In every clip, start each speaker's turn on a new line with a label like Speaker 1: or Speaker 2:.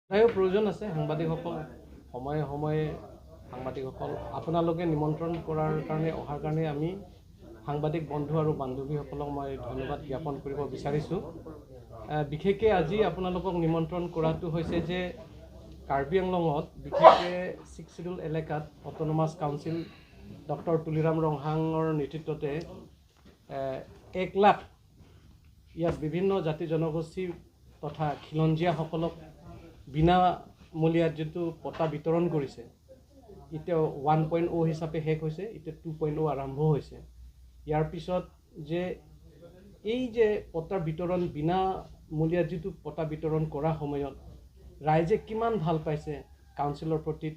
Speaker 1: তাইও প্ৰয়োজন আছে। সাংবাদিকসকল সময়ে সময়ে, সাংবাদিকসকল আপোনালোকে নিমন্ত্ৰণ কৰাৰ কাৰণে, অহাৰ কাৰণে আমি সাংবাদিক বন্ধু আৰু বান্ধৱীসকলক মই ধন্যবাদ জ্ঞাপন কৰিব বিচাৰিছোঁ। বিশেষকৈ আজি আপোনালোকক নিমন্ত্ৰণ কৰাটো হৈছে যে কাৰ্বি আংলঙত, বিশেষকৈ ছিক্স চিডিউল এলেকাত অট'নমাছ কাউন্সিল ডক্টৰ তুলিৰাম ৰংহাঙৰ নেতৃত্বতে 1 লাখ ইয়াত বিভিন্ন জাতি জনগোষ্ঠী তথা খিলঞ্জীয়াসকলক বিনামূলীয়াত যিটো পট্টা বিতৰণ কৰিছে, এতিয়া 1.0 হিচাপে শেষ হৈছে, এতিয়া 2.0 আৰম্ভ হৈছে। ইয়াৰ পিছত যে এই যে পট্টাৰ বিতৰণ, বিনামূলীয়াত যিটো পট্টা বিতৰণ কৰা সময়ত ৰাইজে কিমান ভাল পাইছে কাউন্সিলৰ প্ৰতি,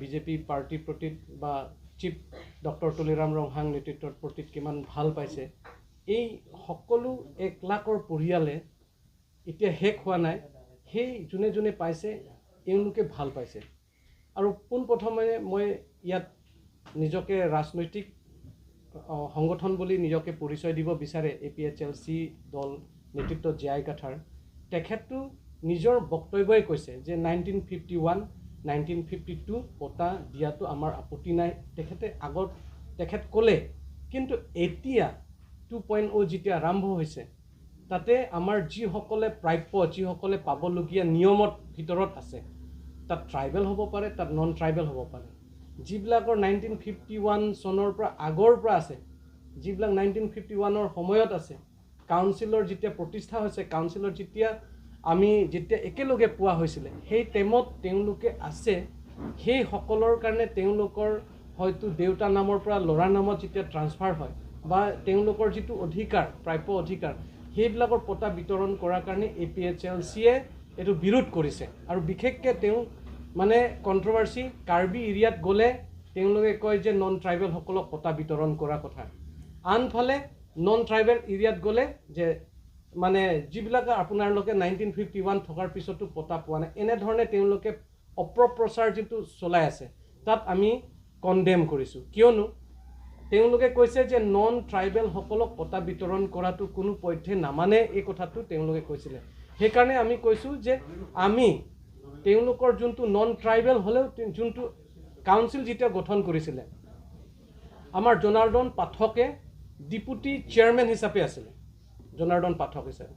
Speaker 1: বিজেপি পাৰ্টীৰ প্ৰতি বা চিফ ডক্টৰ তুলিৰাম ৰংহাং নেতৃত্বৰ প্ৰতি কিমান ভাল পাইছে, এই সকলো 1 লাখৰ পৰিয়ালে এতিয়া শেষ হোৱা নাই, সেই যোনে যোনে পাইছে এওঁলোকে ভাল পাইছে। আৰু পোনপ্ৰথমে মই ইয়াত নিজকে ৰাজনৈতিক সংগঠন বুলি নিজকে পৰিচয় দিব বিচাৰে A P H L C দল নেতৃত্ব জে আই কাথাৰ, তেখেতটো নিজৰ বক্তব্যই কৈছে যে 1951, 1952 পট্টা দিয়াটো আমাৰ আপত্তি নাই, তেখেতে আগত তেখেত ক'লে। কিন্তু এতিয়া 2.0 যেতিয়া আৰম্ভ হৈছে, তাতে আমাৰ যিসকলে প্ৰাপ্য, যিসকলে পাবলগীয়া নিয়মৰ ভিতৰত আছে, তাত ট্ৰাইবেল হ'ব পাৰে, তাত নন ট্ৰাইবেল হ'ব পাৰে, যিবিলাকৰ 1951 চনৰ পৰা আগৰ পৰা আছে, যিবিলাক 1951ৰ সময়ত আছে, কাউন্সিলৰ যেতিয়া প্ৰতিষ্ঠা হৈছে, কাউন্সিলৰ যেতিয়া আমি যেতিয়া একেলগে পোৱা হৈছিলে সেই টাইমত তেওঁলোকে আছে, সেইসকলৰ কাৰণে তেওঁলোকৰ হয়তো দেউতা নামৰ পৰা ল'ৰাৰ নামত যেতিয়া ট্ৰান্সফাৰ হয় বা তেওঁলোকৰ যিটো অধিকাৰ, প্ৰাপ্য অধিকাৰ, সেইবিলাকৰ পট্টা বিতৰণ কৰাৰ কাৰণে এ পি এইচ এল চিয়ে এইটো বিৰোধ কৰিছে। আৰু বিশেষকৈ তেওঁ মানে কণ্ট্ৰভাৰ্চি কাৰ্বি এৰিয়াত গ'লে তেওঁলোকে কয় যে নন ট্ৰাইবেলসকলক পট্টা বিতৰণ কৰাৰ কথা, আনফালে নন ট্ৰাইবেল এৰিয়াত গ'লে যে মানে যিবিলাক আপোনালোকে 1951 থকাৰ পিছতো পট্টা পোৱা নাই, এনেধৰণে তেওঁলোকে অপপ্ৰচাৰ যিটো চলাই আছে তাত আমি কণ্ডেম কৰিছোঁ। কিয়নো তেওঁলোকে কৈছে যে নন ট্ৰাইবেলসকলক পট্টা বিতৰণ কৰাটো কোনো পধ্যে নামানে, এই কথাটো তেওঁলোকে কৈছিলে। সেইকাৰণে আমি কৈছোঁ যে আমি তেওঁলোকৰ যোনটো নন ট্ৰাইবেল হ'লেও যোনটো কাউন্সিল যেতিয়া গঠন কৰিছিলে, আমাৰ জনাৰ্দন পাঠকে ডিপুটি চেয়াৰমেন হিচাপে আছিলে, জনাৰ্দন পাঠক হিচাপে।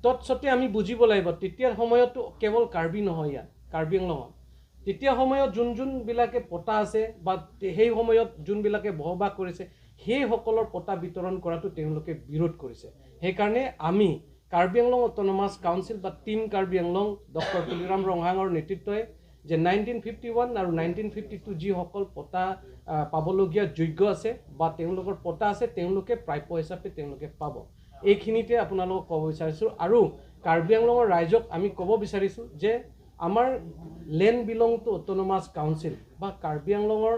Speaker 1: তৎসত্বে আমি বুজিব লাগিব তেতিয়াৰ সময়তো কেৱল কাৰ্বি নহয়, ইয়াত কাৰ্বি আংলঙত তেতিয়া সময়ত যোন যোনবিলাকে পট্টা আছে বা সেই সময়ত যোনবিলাকে বসবাস কৰিছে সেইসকলৰ পট্টা বিতৰণ কৰাটো তেওঁলোকে বিৰোধ কৰিছে। সেইকাৰণে আমি কাৰ্বি আংলং অট'নমাছ কাউন্সিল বা টীম কাৰ্বি আংলং ডক্টৰ তুলিৰাম ৰংহাঙৰ নেতৃত্বই যে 1951 আৰু 1952 যিসকল পট্টা পাবলগীয়া যোগ্য আছে বা তেওঁলোকৰ পট্টা আছে, তেওঁলোকে প্ৰাপ্য হিচাপে তেওঁলোকে পাব। এইখিনিতে আপোনালোকক ক'ব বিচাৰিছোঁ। আৰু কাৰ্বি আংলঙৰ ৰাইজক আমি ক'ব বিচাৰিছোঁ যে আমাৰ land belong to autonomous council বা কাৰ্বি আংলঙৰ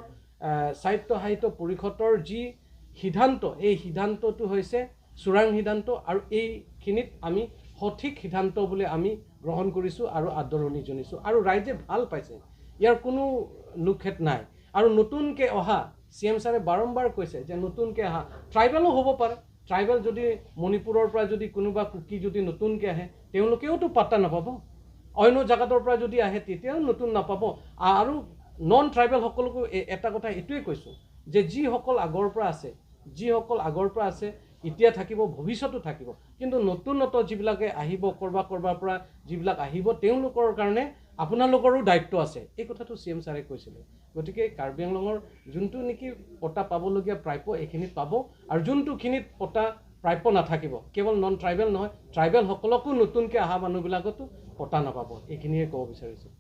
Speaker 1: স্বায়ত্ত সাহিত্য পৰিষদৰ যি সিদ্ধান্ত, এই সিদ্ধান্তটো হৈছে চোৰাং সিদ্ধান্ত আৰু এইখিনিত আমি সঠিক সিদ্ধান্ত বুলি আমি গ্ৰহণ কৰিছোঁ আৰু আদৰণি জনাইছোঁ আৰু ৰাইজে ভাল পাইছে, ইয়াৰ কোনো লোকক্ষেপ নাই। আৰু নতুনকৈ অহা চি এম ছাৰে বাৰম্বাৰ কৈছে যে নতুনকৈ অহা ট্ৰাইবেলো হ'ব পাৰে, ট্ৰাইবেল যদি মণিপুৰৰ পৰা যদি কোনোবা কুকি যদি নতুনকৈ আহে তেওঁলোকেওতো পাত্তা নাপাব, অন্য জেগাটোৰ পৰা যদি আহে তেতিয়াও নতুন নাপাব। আৰু নন ট্ৰাইবেলসকলকো এটা কথা এইটোৱে কৈছোঁ যে যিসকল আগৰ পৰা আছে, যিসকল আগৰ পৰা আছে এতিয়া থাকিব, ভৱিষ্যতো থাকিব, কিন্তু নতুনত্ব যিবিলাকে আহিব ক'ৰবাৰ পৰা যিবিলাক আহিব তেওঁলোকৰ কাৰণে আপোনালোকৰো দায়িত্ব আছে, এই কথাটো চি এম ছাৰে কৈছিলে। গতিকে কাৰ্বি আংলঙৰ যোনটো নেকি পট্টা পাবলগীয়া প্ৰাপ্য এইখিনিত পাব আৰু যোনটোখিনিত পট্টা প্ৰাপ্য নাথাকিব, কেৱল নন ট্ৰাইবেল নহয়, ট্ৰাইবেলসকলকো নতুনকৈ অহা মানুহবিলাকতো পট্টা নাপাব, এইখিনিয়ে ক'ব বিচাৰিছোঁ।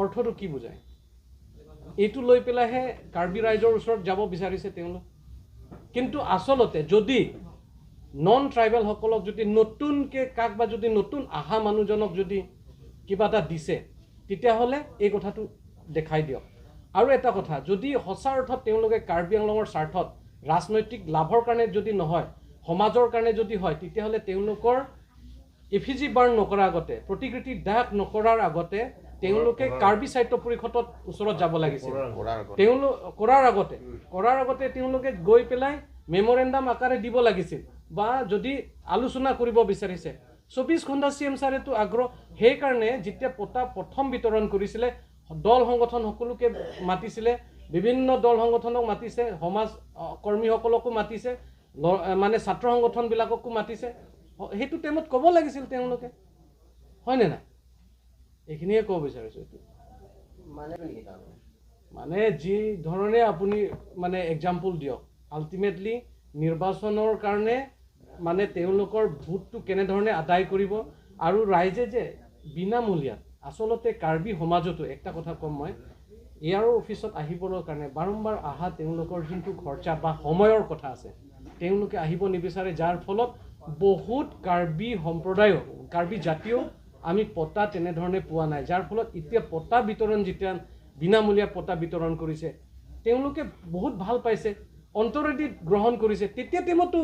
Speaker 1: অৰ্থটো কি বুজায় এইটো লৈ পেলাইহে কাৰ্বি ৰাইজৰ ওচৰত যাব বিচাৰিছে তেওঁলোক। কিন্তু আচলতে যদি নন ট্ৰাইবেলসকলক যদি নতুনকৈ কাক বা যদি নতুন অহা মানুহজনক যদি কিবা এটা দিছে তেতিয়াহ'লে এই কথাটো দেখাই দিয়ক। আৰু এটা কথা, যদি সঁচা অৰ্থত তেওঁলোকে কাৰ্বি আংলঙৰ স্বাৰ্থত ৰাজনৈতিক লাভৰ কাৰণে যদি নহয়, সমাজৰ কাৰণে যদি হয়, তেতিয়াহ'লে তেওঁলোকৰ এফিজি বাৰ্ণ নকৰাৰ আগতে, প্ৰতিকৃতি দাগ নকৰাৰ আগতে তেওঁলোকে কাৰ্বি সাহিত্য পৰিষদত ওচৰত যাব লাগিছিল। তেওঁলোক কৰাৰ আগতে তেওঁলোকে গৈ পেলাই মেমৰেণ্ডাম আকাৰে দিব লাগিছিল বা যদি আলোচনা কৰিব বিচাৰিছে 24 ঘণ্টা চি এম ছাৰেতো আগ্ৰহ। সেইকাৰণে যেতিয়া পটা প্ৰথম বিতৰণ কৰিছিলে, দল সংগঠন সকলোকে মাতিছিলে, বিভিন্ন দল সংগঠনক মাতিছে, সমাজ কৰ্মীসকলকো মাতিছে, মানে ছাত্ৰ সংগঠনবিলাককো মাতিছে। সেইটো টাইমত ক'ব লাগিছিল তেওঁলোকে, হয়নে নাই? এইখিনিয়ে ক'ব বিচাৰিছোঁ। এইটো মানে যি ধৰণে আপুনি মানে এক্সাম্পল দিয়ক, আল্টিমেটলি নিৰ্বাচনৰ কাৰণে মানে তেওঁলোকৰ ভোটটো কেনেধৰণে আদায় কৰিব আৰু ৰাইজে যে বিনামূলীয়াত, আচলতে কাৰ্বি সমাজতো একটা কথা ক'ম মই, এয়াৰ অফিচত আহিবলৈ কাৰণে বাৰম্বাৰ অহা তেওঁলোকৰ যোনটো খৰচা বা সময়ৰ কথা আছে, তেওঁলোকে আহিব নিবিচাৰে। যাৰ ফলত বহুত কাৰ্বি সম্প্ৰদায়ো, কাৰ্বি জাতিও আমি পটা তেনেধৰণে পোৱা নাই। যাৰ ফলত এতিয়া পটা বিতৰণ, যেতিয়া বিনামূলীয়া পটা বিতৰণ কৰিছে, তেওঁলোকে বহুত ভাল পাইছে, অন্তৰেদি গ্ৰহণ কৰিছে। তেতিয়া টাইমতো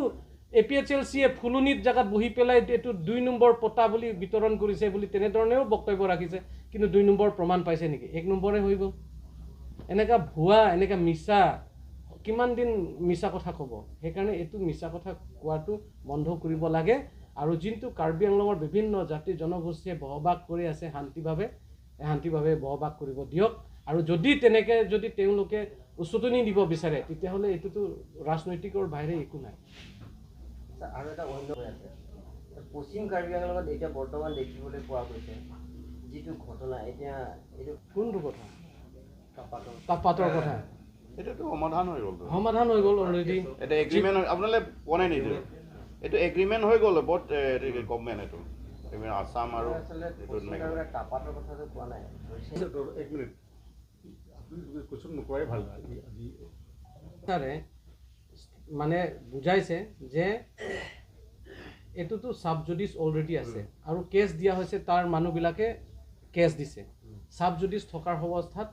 Speaker 1: এ পি এইচ এল চিয়ে ফুলনিত জেগাত বহি পেলাই এইটো 2 নম্বৰ পটা বুলি বিতৰণ কৰিছে বুলি তেনেধৰণেও বক্তব্য ৰাখিছে, কিন্তু 2 নম্বৰ প্ৰমাণ পাইছে নেকি? 1 নম্বৰে হৈ গ'ল। এনেকুৱা ভুৱা, এনেকুৱা মিছা, কিমান দিন মিছা কথা ক'ব? সেইকাৰণে এইটো মিছা কথা কোৱাটো বন্ধ কৰিব লাগে। আৰু যোনটো কাৰ্বি আংলঙৰ বিভিন্ন জাতি জনগোষ্ঠীয়ে বসবাস কৰি আছে শান্তিভাৱে, শান্তিভাৱে বসবাস কৰিব দিয়ক। আৰু যদি তেনেকৈ যদি তেওঁলোকে উচটনি দিব বিচাৰে, তেতিয়াহ'লে এইটোতো ৰাজনৈতিকৰ বাহিৰে একো নাই।
Speaker 2: আৰু এটা অন্য আছে, পশ্চিম কাৰ্বি আংলঙত এতিয়া বৰ্তমান দেখিবলৈ পোৱা গৈছে যিটো ঘটনা, এতিয়া এইটো
Speaker 1: কোনটো কথা? তাপাতৰ কথা।
Speaker 3: এইটোতো সমাধান হৈ গ'ল,
Speaker 1: সমাধান হৈ গ'ল অলৰেডি।
Speaker 3: এটা এগ্ৰিমেণ্ট আপোনালোকে পোৱা নাই নেকি? এইটো এগ্ৰিমেণ্ট হৈ গ'ল বট গভমেণ্ট, এইটো আছাম আৰু
Speaker 2: তাপাতৰ কথাটো কোৱা নাই।
Speaker 4: এক মিনিট, আপুনি কুৱেশ্যন নকৰাই ভাল। আজি
Speaker 1: ছাৰে মানে বুজাইছে যে এইটোতো চাব জুডিচ অলৰেডি আছে আৰু কেছ দিয়া হৈছে, তাৰ মানুহবিলাকে কেছ দিছে। চাব জুডিচ থকাৰ অৱস্থাত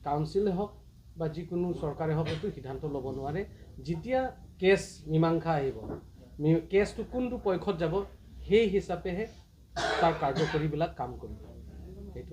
Speaker 1: কাউন্সিলে হওক বা যিকোনো চৰকাৰে হওক এইটো সিদ্ধান্ত ল'ব নোৱাৰে। যেতিয়া কেছ মীমাংসা আহিব, কেছটো কোনটো পক্ষত যাব সেই হিচাপেহে তাৰ কাৰ্যকৰীবিলাক কাম কৰিব। সেইটো